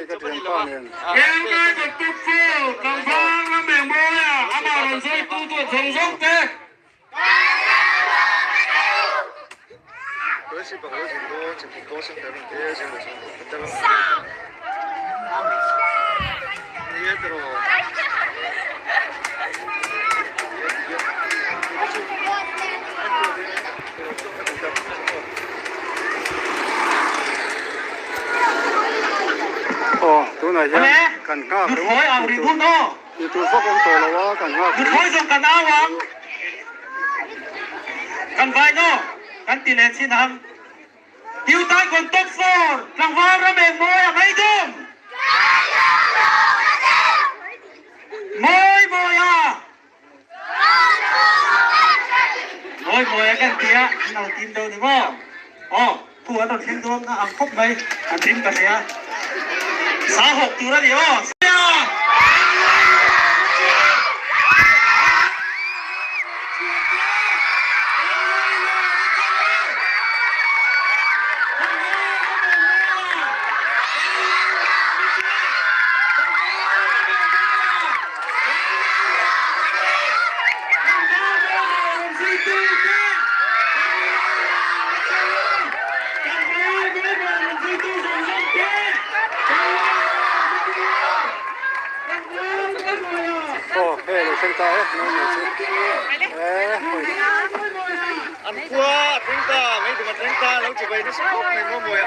hei ka thianpa nen. Aw tunah hian kan nghak ringawt tih tur tih tur vak awm tawh lo a kan nghak ringawt. Kan vai naw kan ti leh chin ang. Tiu-tai-kawn top four tlangval ram eng mawi a ngei dum. Mawi mawi a. Mawi mawi a kan tia an lo tim deuh ni maw. Aw thu an rawn thleng dawn a ang khawp mai an rim ka hria. Sa hawk tur a ni aw. Aw hei a lo thleng ta e mai mai chu e hawi. An khua a thleng ta mai dum a thleng ta lo chi bai nasa khawp mai maw mawi a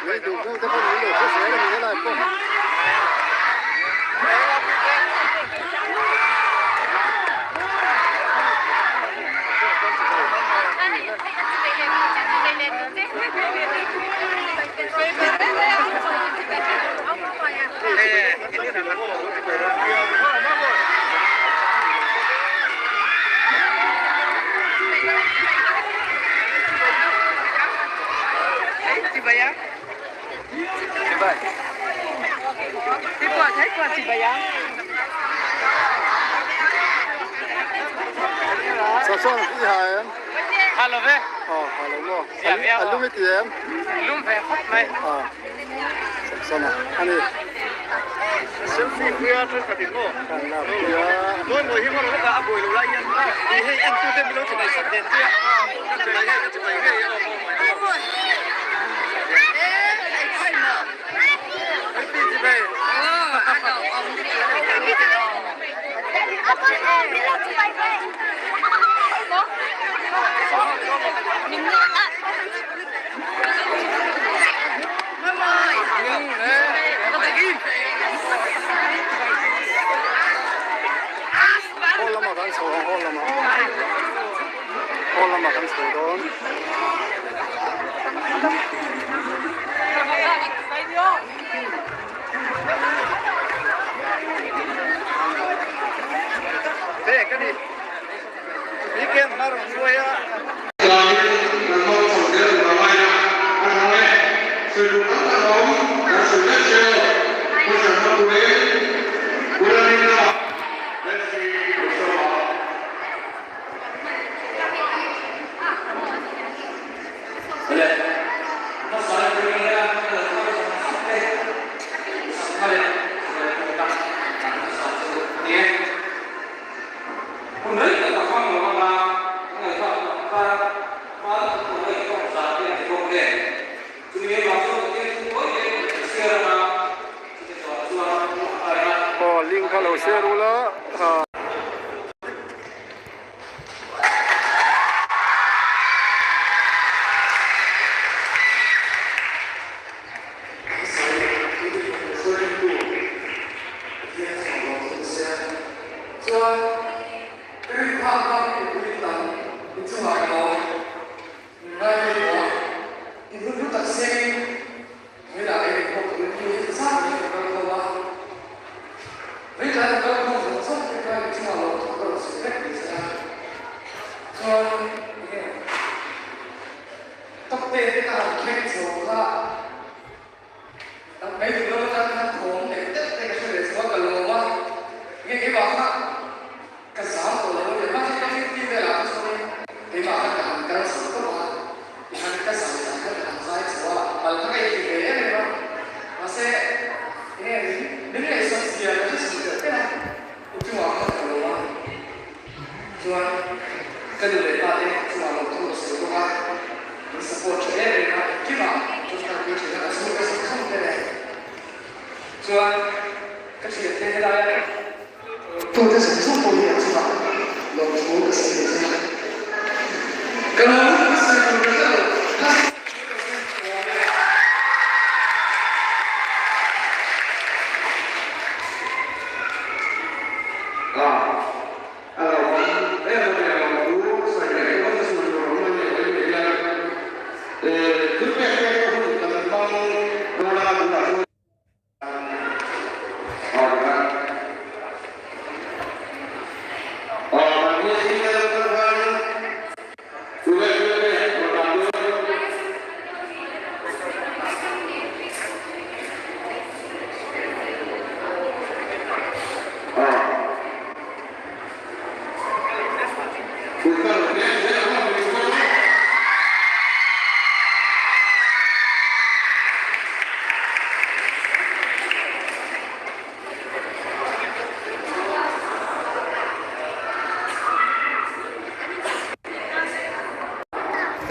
Mai dum hnu te pawh min lo hre zel a ni helai pawh. Samson i ha em? Ha lo ve. Aw ha lo maw? A lum i ti em? Lum ve khawp mai. Aw Samson a ani. Selfie pui a thenkhat in maw? Kan lak pui a. Mawi mawi hi maw lo a buai lo lai hian i hei en tu te milo chi mai sak den tia. Ka chi mai hei ka chi mai hei aw maw mawi aw. Hall lamah kan chho ang hall lamah hall lamah kan chho dawn. Aw link kha lo share ula. Ka zam tawh lo a ni. Mahse ka fifty velah kha chuanin keimah khan ka han kal chho tawp a, tihian ka zai zai khan ka han zai chho a, mal kha ka inti ve em em a. Mahse enge min min ngaihsak zia ka hre chho telh telh a, i chungah khan ka lo a. Chuan ka nu leh pa te chungah lo thu ka sawi bawk a, min support tha em em a, engkimah tawngtai pui thin a, ka chhungte zawng zawng te nen. Chuan ka thiante helaia tute zawng zawng pawh hi an chungah lawmthu ka sawi leh zel a. Ka lo ka sawi tur ka hre lo. Ka sawi tur ka hre lo e. A, a lo awm em a nia lawmthu sawi reng ringawt a sawi tur awm a nia lei leh hian e thil pek pek ka hun kan hmang dawn a tunah chuan.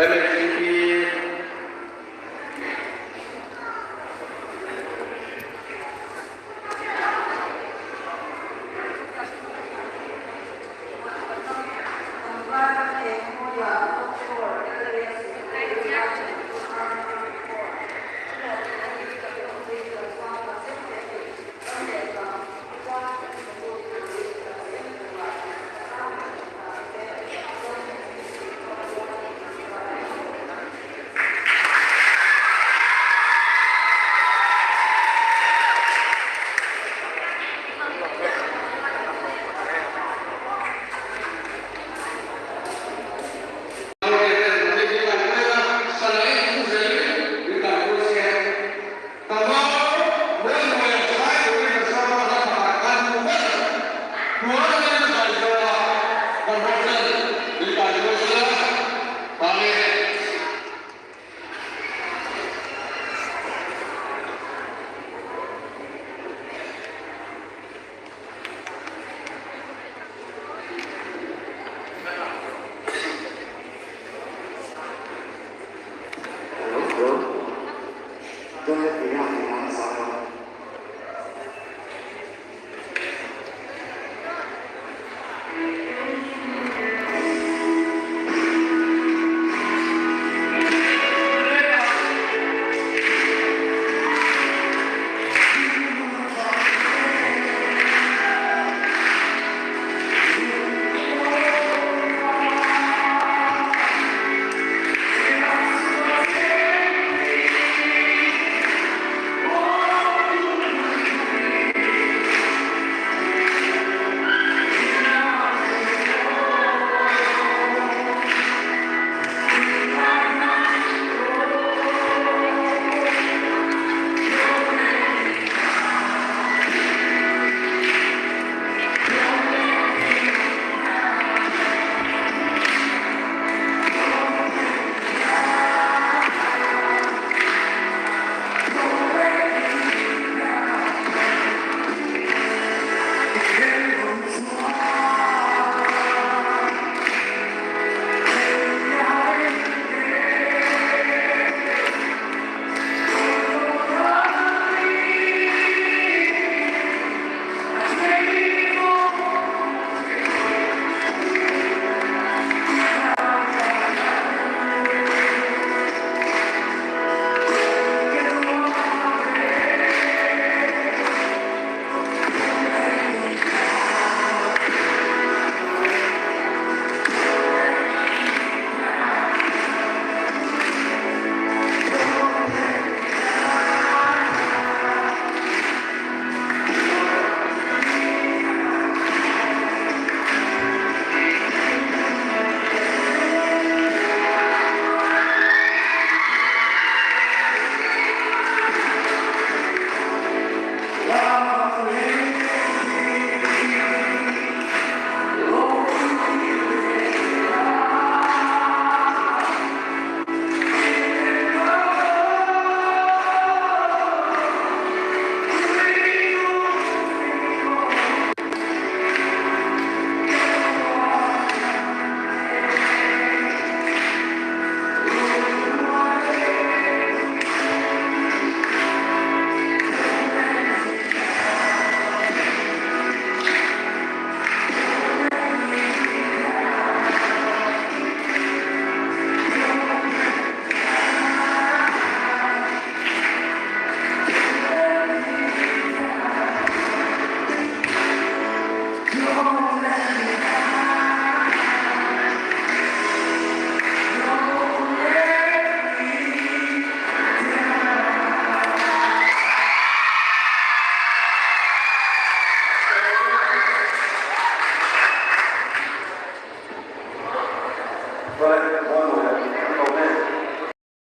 MHCP